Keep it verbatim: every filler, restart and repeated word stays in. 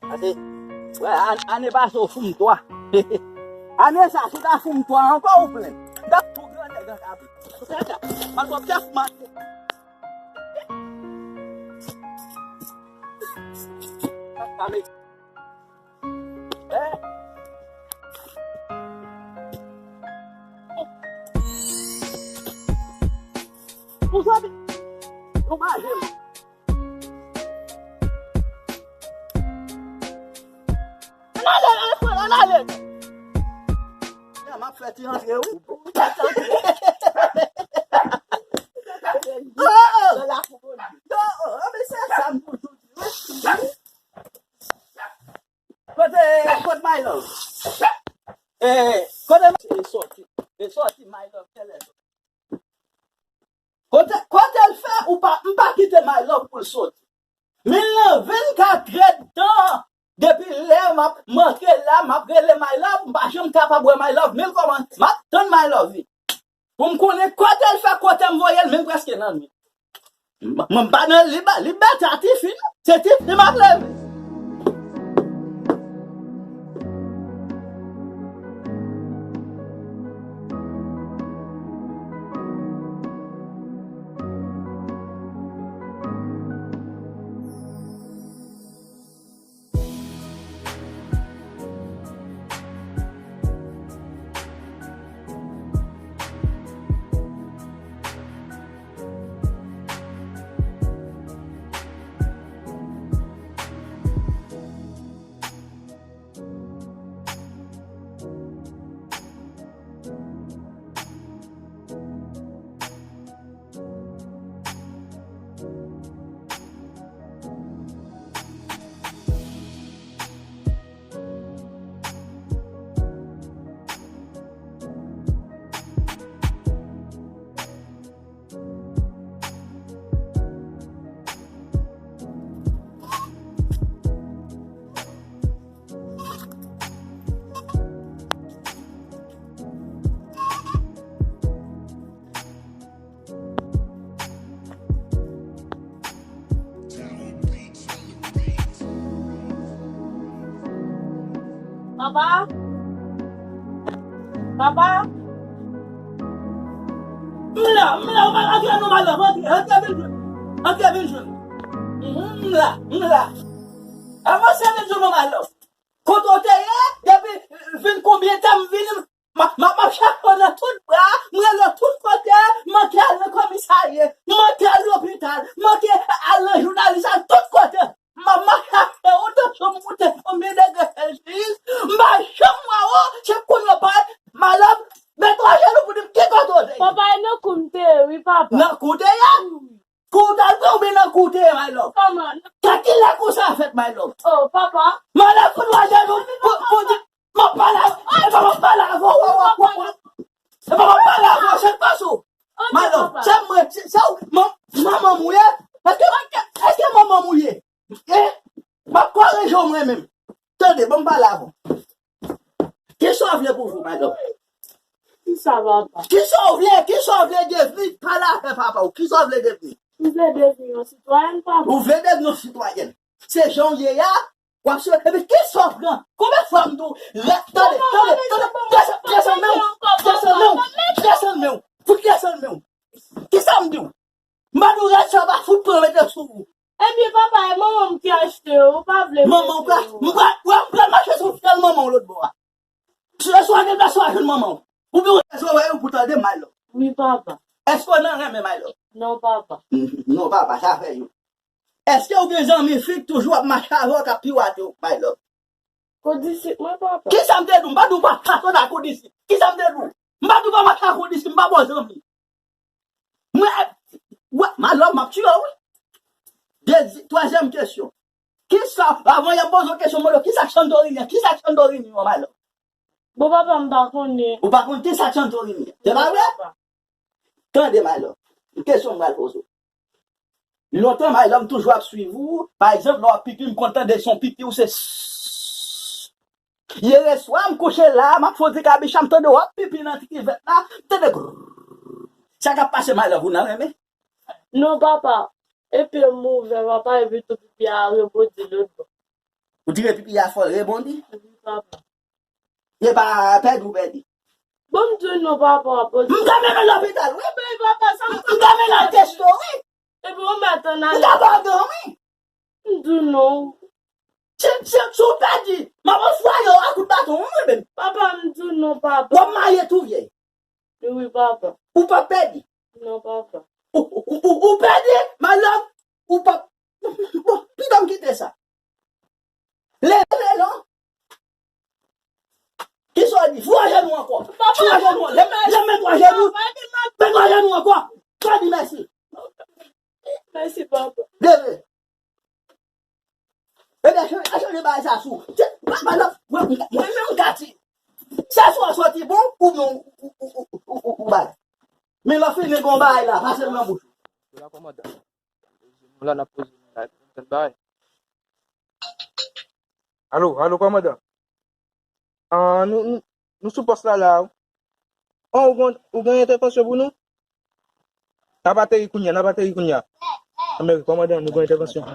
Pase, wè, an- ane pase ou foum twa. Ane sa, si w ta foum twa ankò, ou plen. M t ap tou grande nan kabrit. Ou tande? Mwen t ap chèf manje. Ou sòti. Ou mache. Ann ale, ann ale, ann ale. Nan, m ap fè ti antre, wi. Oh, oh. Oh, oh, oh, men se sa m toujou di, wi. Kote, kote my love? Eh, kote e sòti? E sòti my love, kèlè sòti? Kote, kote l fè ou pa, m pa kite my love pou l sòti. Men nan vennkat èd tan, depi lè m ap, m antre la, m ap rele my love, m pa janm kapab wè my love, men l kòmanse, m ap tann my love vini. Pou m konnen kote l fè, kote m voye l, men m prèske nan nwit. M- Mwen m pa nan lib, lib bèt a tifi, non. Se tifi m ap leve. Papa? Papa? M la, m la, ou pa antre non, my love, antre, antre vin jwenn. Antre vin jwenn. M la, m la. Avanse vin jwenn mwen, my love. Kote w te ye? Depi vin konbyen tan m vini, m ap, m ap, m ap chache w nan tout bra, m rele w tout kote, m manke al nan komisarya, m manke al lopital, m manke al nan jounalis, al tout kote. M ap mache afè ou, tansyon m moute konbyen degre Celsius, m pa janm wè ou, se kounye w parèt, my love, met twa jenou pou di m ki kote w te ye. Papa, e nan kou m te ye, wi, papa. Nan kou w te ye? Wi. Kou w t al pran oubyen nan kou w te ye, my love? Kòman? Kè kilè kou sa fèt, my love? Oh, papa. My love, fout twa jenou pou, pou di, m ap pale avè w, m ap pale avè w, w ap, w ap, w ap, w ap pale avè w, se pa sou. My love, se mwen, se, se ou, man-, manman m ou ye? Èske, èske manman m ou ye? Eh, m ap korije w mwen menm. Tande, ban m pale avè w. Kisa w vle pou ou, my love? Kisa, papa? Kisa w vle, kisa w vle devni? Pale avè papa w. Kisa w vle devni? M vle devni yon sitwayèn, papa. Ou vle devni yon sitwayèn? Se jan w ye a, w ap sou, epi kisa w pran? Konbyen fwa m di w, rete, tande, tande, tande, desann, desann men w, desann men w, desann men w, fout desann men w. Kisa m di w? M pa di w rete sa, pa fout pran mete sou ou. Ebyen, papa, e manman m ki achte yo, ou pa vle m Manman w ka, m pral, w ap pral mache sou fyèl manman w lòt bò a. Se swa gen plas w a jwenn manman w. Oubyen w wè yo pou tande, my love. Wi, papa. Èske w nan renmen, my love? Non, papa. Non, papa, sa fè yo. Èske w gen zanmi fi k toujou ap mache avè w, k ap pirate w, my love? Kou disip mwen, papa. Kisa m te di w? M pa di w pa fason nan kou disip. Kisa m te di w? M pa di w pa mache ak kou disip, m pa ba w zanmi. Mwen, wè, my love, m ap tiye w, wi. Dezi-, twazyèm kesyon. Kisa, avan y ap poze w kesyon, mwen, kisa k Santorini an? Kisa k Santorini an, my love? Bon, papa, m pa konnen. Ou pa konn kisa k Santorini an? Se pa vre? Papa. Tande, my love. Kesyon m pral poze w. Lontan, my love, m toujou ap swiv ou. Pa egzanp, lè w ap pipi, m konn tande son pipi ou se sss. Yèreswa, m kouche la, m ap fon ti kabicha, m tande w ap pipi nan ti kivèt la, m tande grrrr. Sa k ap pase, my love, ou nan renmen? Non, papa. Epi m ouvè, papa, epi tou pipi a rebòdi lòt bò. Ou Li vin pipi a fò l rebondi. Wi, papa. E pa pèdi ou pèdi. Bon, m di w non, papa, poze. M ka mennen l lopital, wi. Ebyen, papa, sa m M ka mennen l testo, wi. Ebyen, ou mèt ann M ale. ka ba w dan, wi. M di w non. Se, se, se ou pèdi. M ap fwaye w a kout baton, wi, mwen menm. Papa, m di w non, papa. W ap marye tou vyèy. Wi, papa. Ou p ap pèdi. Non, papa. Ou, ou, ou, ou pèdi, my love. Ou p ap. Bon, piga m kite sa. Leve, leve, non. Kisa w di? Fou ajenou ankò. Fou ajenou. Leve, leve, men fou ajenou. Men fou ajenou ankò. Sa di mèsi. Mèsi, papa. Leve. Ebyen, chanje, chanje bagay sa sou. Papa, non, mwen, mwen, mwen, mwen, gati. Sa sou an soti bon, ou non, ou, ou, ou, ou, ou, ou bay. Men lè fini gon bagay la, pase l nan bouch. Yo la kòmandan. Nou la n ap poze nou la, nou tann bagay. Alo, alo, kòmandan. Ah, nou, nou, nou sou pòs la la. Oh, ou gen, ou gen entèvansyon pou nou? N ap ateri kounye a, n ap ateri kounye a. Anmède, kòmandan, nou gen entèvansyon.